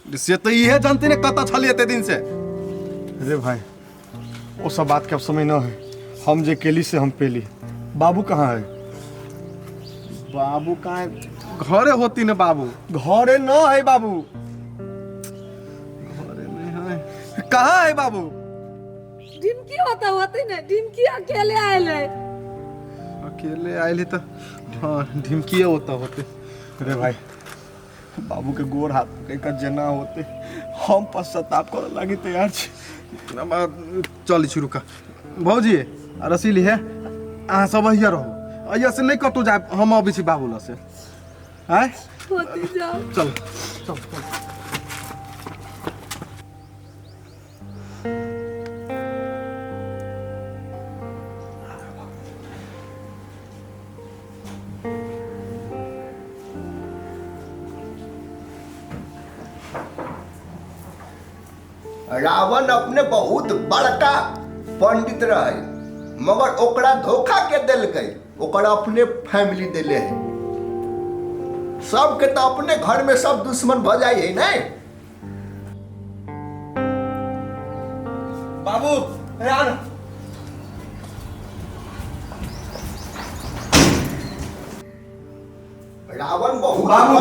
से तऽ इहे जानते ने कतऽ छलियै एते दिन से। रे भाई, ओ सब बात के अब समय न है। हम जे केली से हम पेली। बाबू कहाँ है? बाबू कहाँ है? घरे होती ने बाबू। घरे न है बाबू। घरे नहीं है। कहाँ है बाबू? ढिमकी होता होते ने, ढिमकी अकेले आयल है। अकेले आयल है तो हाँ, ढिमकिए होता होते। रे भाई, बाबू के गोर हाथ पकड़ कर जेना होते हम पश्चाताप करे लागी तैयार छी। चल छी रुका भौजी आ रसीली है, अहाँ सब अहिया रहू, अहिया से नहीं कतौ जाए, हम अबै छी बाबू लग से। आय होती जाओ। चल चल चल। रावण अपने बहुत बड़का पंडित रहे, मगर ओकरा धोखा के देलकै, ओकरा अपने फैमिली देले है। सबके तो अपने घर में सब दुश्मन भ जाए है नहीं। बाबू यार, रावण बहुत बाबू।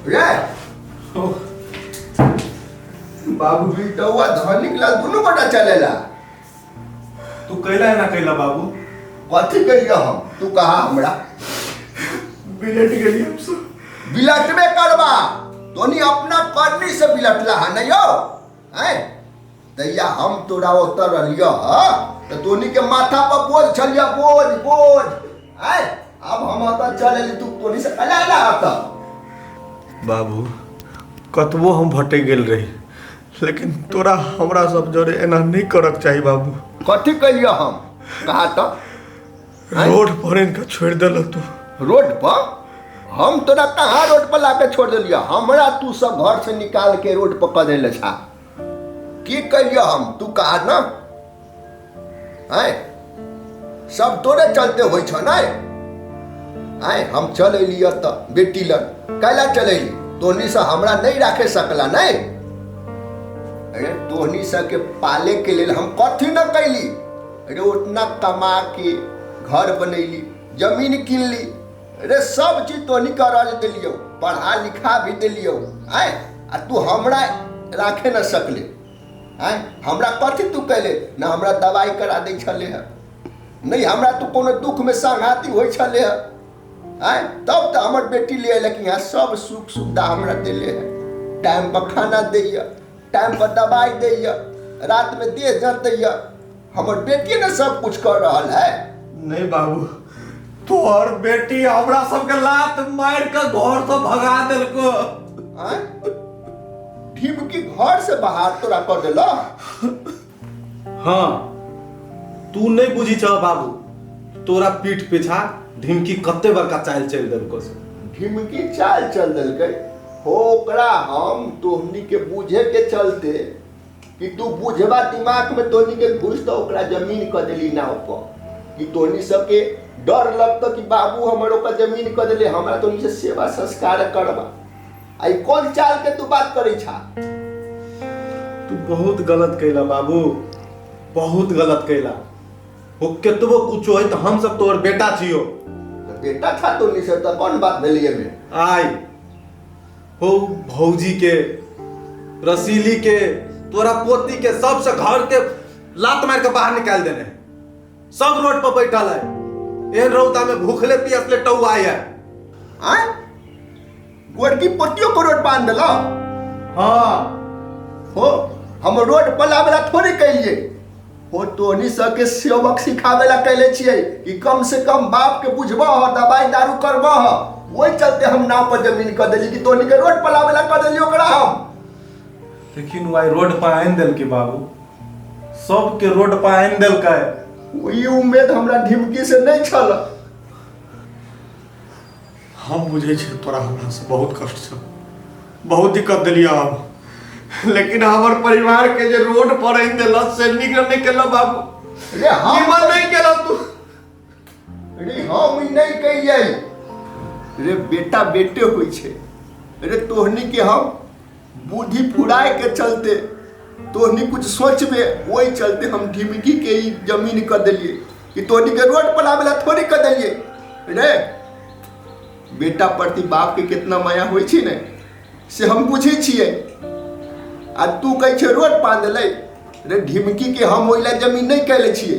रे बाबू बिटौआ धनिक लाल दुनू गोटा चलेला। तू कैला है ना कैला बाबू? कथी कहियो हम? तू कहा हमरा बिलट गेली हम सब। बिलटबे करबा, तोनी अपना करनी से बिलटला है नहीं हो हैं? तैया हम तोरा ओतऽ रहलियो ह तऽ तोनी के माथा पर बोझ छलियो, बोझ बोझ हैं? अब हम ओतऽ चल एली, तू तोनी से कला एला ओतऽ। बाबू, कतबो हम भटक गेल रही, लेकिन तोरा हमरा सब जरे एना नहीं करक चाही बाबू। कथी कहियो हम? कहा तऽ रोड पर इनका छोड़ देल तू। रोड पर? हम तोरा कहाँ रोड पर लाके छोड़ देलियो? हमरा तू सब घर से निकाल के रोड पर कऽ देले छा। की कहियो हम? तू कहा ना आय, सब तोरे चलते होइ छ नै आय। हम चल एलियो तऽ बेटी लग कैला चल एली? तोहनी से हमरा नहीं राखे सकला नहीं। अरे तोहनी सबके पाले के लेल हम कथी न कैली। अरे उतना कमा के घर बनैली, जमीन किनली, अरे सब चीज तोहनी के अरज देलियौ, पढ़ा लिखा भी देलियौ आय, आ तू हमरा राखे न सकले आय। हमरा कथी तू कैले? न हमरा दवाई करा दै छले हँ, नहीं हमरा तू कोनो दुख में संघाती होइ छले हँ आय। तब तऽ हमर बेटी ले अयलक यहाँ, सब सुख सुविधा हमरा देले है, टाइम पर खाना दैया, टाइम पर दवाई दैया, रात में देह जरदैया। हमर बेटी ने सब कुछ कर रहल है। नहीं बाबू, तोहर बेटी हमरा सबके लात मार के घर से भगा देलको। आय? ढिमकी घर से बाहर तोरा कर देला? हाँ, तू नहीं बुझी छ बाबू, तोरा पीठ पीछा ढिमकी कते बड़का चाल चल देलको से। ढिमकी चाल चल देलकै हो, ओकरा हम तोहनी के बुझे के चलते कि तू बुझबा दिमाग में तोहनी के घुस तो ओकरा जमीन क देली नाव पर, कि तोहनी सबके डर लगता कि बाबू हमर ओकर जमीन क देले, हमरा तोहनी से सेवा संस्कार करबा। आई कौन चाल के तू बात करै छा? तू बहुत गलत कैला बाबू, बहुत गलत कैला। हो केतबो कुछो है तो हम सब तोहर बेटा छियो। तो बेटा था तोहनी से तो कौन बात भेलिए में? आय हो भौजी के, रसीली के, तोरा पोती के सबसे घर के लात मार के बाहर निकाल देने, सब रोड पर बैठल है, एहन रौदा में भूखले पियासले टौआय है। आय गोरकी पोतियो को रोड बांध देला? हाँ। हो हम रोड पर लावेला थोड़े कैलिए हो, तोहनी सबके सेवक सिखावेला कैले छियै कि कम से कम बाप के बुझबह हो, दवाई दारू करबह हो, ओहि चलते हम नाव पर जमीन कर देली कि तोहनी के रोड पर लावेला कर देली ओकरा हम। लेकिन वो आई रोड पर आनि देलकै बाबू, सबके रोड पर आनि देलकै। ई उम्मीद हमरा ढिमकी से नहीं छल। हम बुझै छियै तोरा हमरा से बहुत कष्ट छौ, बहुत दिक्कत देलियै हम, लेकिन हमर परिवार के जे रोड पर आनि देलक से नीक नहीं केलक बाबू। रे हम निमन नहीं केलक तू। रे हम ई नहीं कहियै रे, बेटा बेटे होइ छै। अरे तोहनी के हम बुद्धि फुराए के चलते तोहनी कुछ सोचबे ओहि चलते हम ढिमकी के ई जमीन कर देलिए कि तोहनी के रोड पर आवेला थोड़ी कर देलिए। रे बेटा प्रति बाप के कितना माया होइ छै ने से हम बुझै छियै, आ तू कहै छै रोड पा देलै। रे ढिमकी के हम ओहि ला जमीन नहि कैले छियै,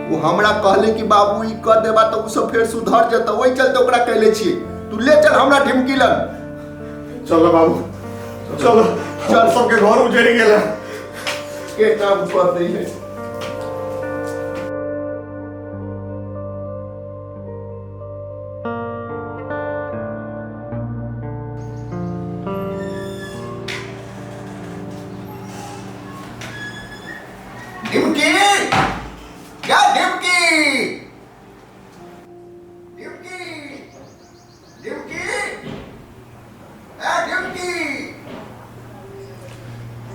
ओ हमरा कहले कि बाबू ई कर देबा तऽ ओ सब फेर सुधर जेतौ, ओहि चलते ओकरा कैले छियै। तू ले चल हमरा ढिमकी लग। चलो बाबू चलो, चल सबके घर उजड़ गेल के नाम कर दै है। ढिमकी क्या ढिमकी ढिमकी ढिमकी ए ढिमकी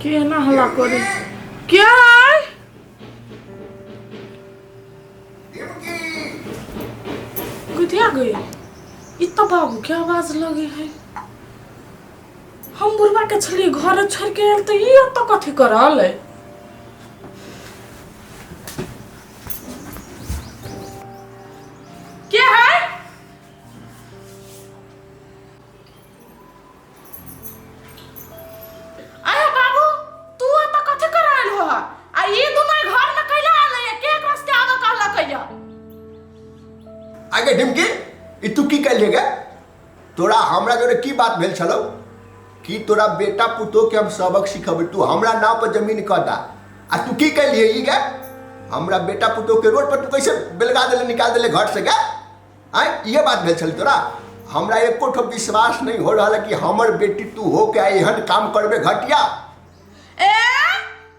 केना हल्ला करे क्या है? ढिमकी गुदिया गई ई तो बाबू के आवाज लगे है। हम बुढ़वा के छलिए घर छोड़ के आयल तो ई ओतऽ कथी करल है? के है? अरे बाबू तू ओतऽ कथी कर आयल हो? आ ई दुनू घर में कैला आयल है? के एकरा से आगे कहलक है? आगे ढिमकी ई तू की कैलिए गे? तोरा हमरा जोरे की बात भेल छलौ कि तोरा बेटा पुतोह के हम सबक सिखबै, तू हमरा नाम पर जमीन कऽ दा, आ तू की कैलिए ई गे? हमरा बेटा पुतोह के रोड पर तू कैसे बेलगा देले, निकाल देले घर से गे? आँय इहे बात भेल छलै तोरा? हमरा एको ठो विश्वास नहीं हो रहल है कि हमर बेटी तू हो के एहन काम करबे घटिया। ए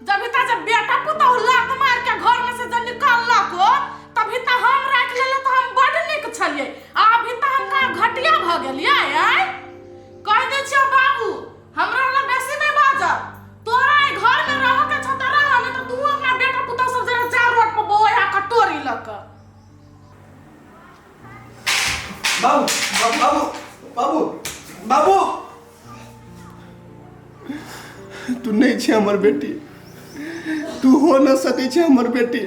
जब ता जब बेटा पुतोह लात मार के घर में से जब निकाललक हो तभी ता हम राख लेले तो हम बड नीक छलिए, आ अभी ता हम का घटिया भ गेलिए। आय कह दे छियो बाबू हमरा ला बेसी नहीं बाजब, तोरा ए घर में रह के छौ त रह, नहीं तो तू अपना बेटा पुतोह सब जरा जा रोड पर बोया कटोरी लक। बाबू बाबू बाबू बाबू तू नहीं छे हमर बेटी, तू हो न सकै छे हमर बेटी,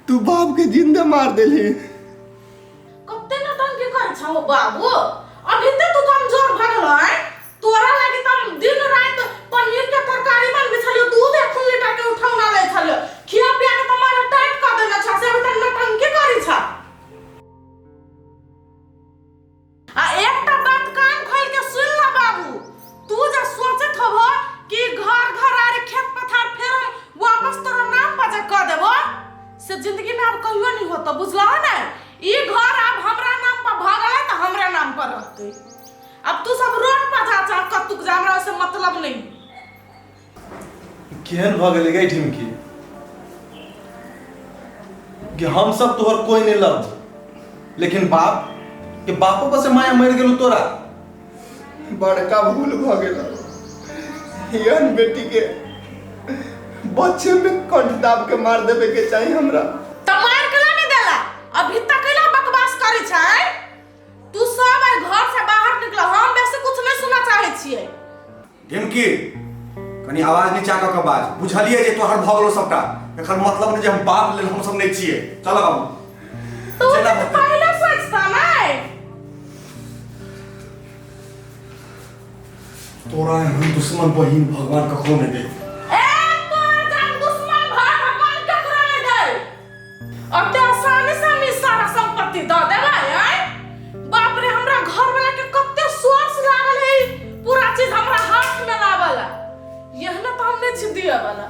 तू बाप के जिंदा मार देली। कते न तंगी कर छौ बाबू, अभी ते तू कमजोर भ गेल है। तोरा लागी त हम दिन रात पनीर के तरकारी बनबै छलियो, दूध एक लीटर के उठौना लै छलियो, खिया पिया के त मारे टाइट कर देने छ, से अभी तक नटंकी करी छ। आ एकटा बात कान खोल के सुन ल बाबू, तू जे सोचत होबो कि घर घर आरे खेत पथार फेर हम वापस तोरा नाम पर जे क देबो से जिंदगी में अब कहियो नहीं होतो, बुझलहो ने? ई घर अब हमरा नाम पर भ गेलै त हमरा नाम पर रहतै। अब तू सब रोड पर जा चाहे कतुक जा, हमरा ओइसे मतलब नहीं। केहन भऽ गेलै गै ढिमकी कि हम सब तोहर कोई नहीं लव, लेकिन बाप के बापो पर से माया मर गेलो तोरा। बड़का भूल भ गेल, एहन बेटी के बच्चे में कंठ दाब के मार देवे के चाही हमरा। त मार के ला नहीं देला, अभी तक कैला बकवास करै छै? तू सब आइ घर से बाहर निकल, हम बेसी कुछ नहीं सुनना चाहे छियै। ढिमकी कनी आवाज नीचा कऽ के बाज, बुझलियै जे तोहर भऽ गेलौ सबटा, एकर मतलब नहि जे हम बाप लेल हम सब नहि छियै। चल बाबू तू जेना तऽ होतै। पहिले सोचता नहि। तोरा एहन दुश्मन बहिन भगवान ककरो नहि दे। ए तोरा जान दुश्मन भाई भगवान ककरो नहि दे। अते आसानी से हम ई सारा संपत्ति दऽ देबै? आँय बाप रे, हमरा घर वाला के कते सोर्स लागल है पूरा चीज हमरा हाथ में लावला, यह ना तो हम नहीं छी दिए वाला।